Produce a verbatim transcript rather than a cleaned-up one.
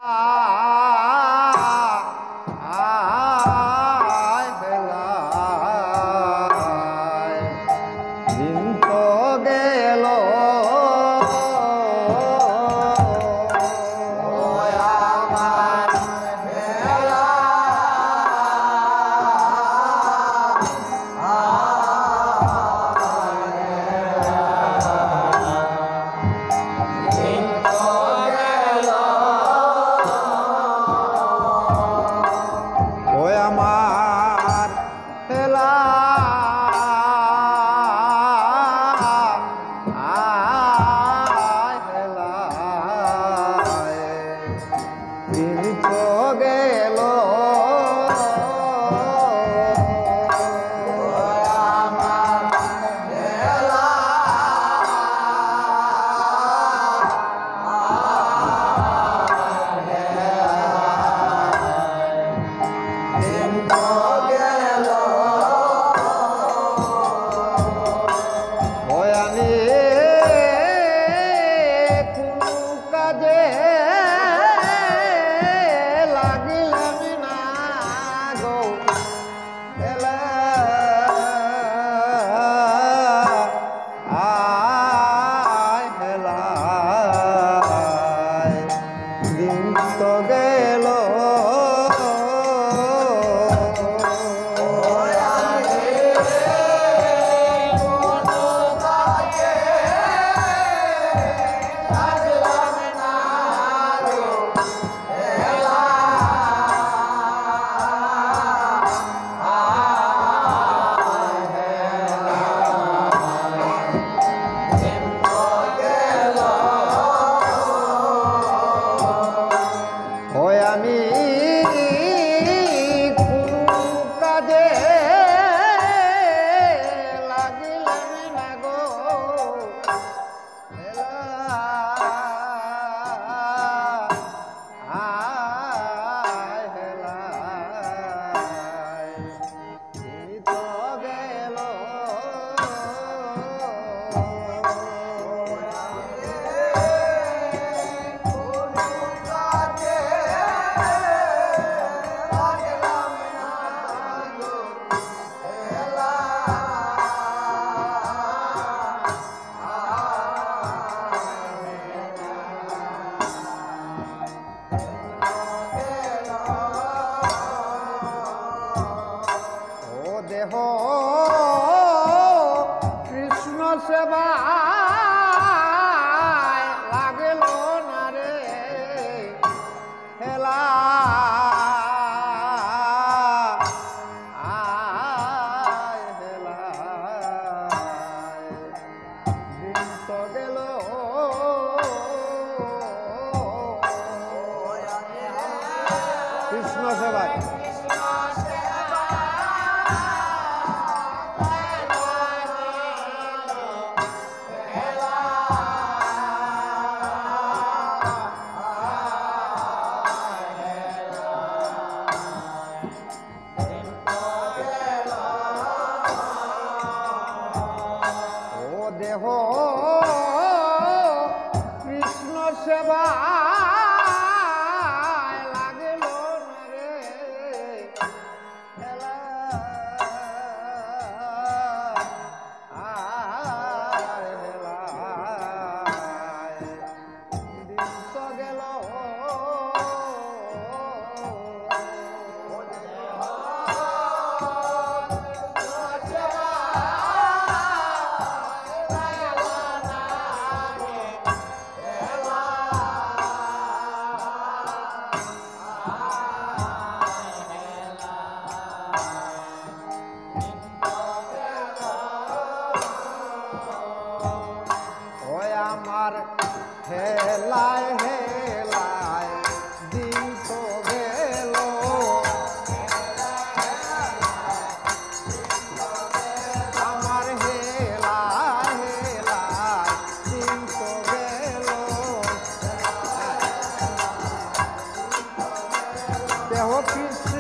আয় হেলায়, দিন তো গেল। ওই আমার হেলা, আয় হেলায়, দিন তো গেল। ওই আমি কুনু কাজে লাগিলাম না গো, হেলা, আয় হেলায়, দিন তো গেল। ওই আমি কুনু কাজে লাগিলাম না গো, হেলা, আয় হেলায়, দিন তো গেল। ও দেহ কৃষ্ণ সেবায় লাগলো না রে, হেলা, আয় হেলায়, দিন তো গেল। কৃষ্ণ সেবায়। ও দেহ কৃষ্ণ সেবায় লাগলো না রে, হেলা, আয় হেলায়, দিন তো গেল। ওই আমার হেলায় হেলায় দিন তো গেল, আমার হেলায় হেলায় দিন তো গেল। দেহ কৃষ্ণ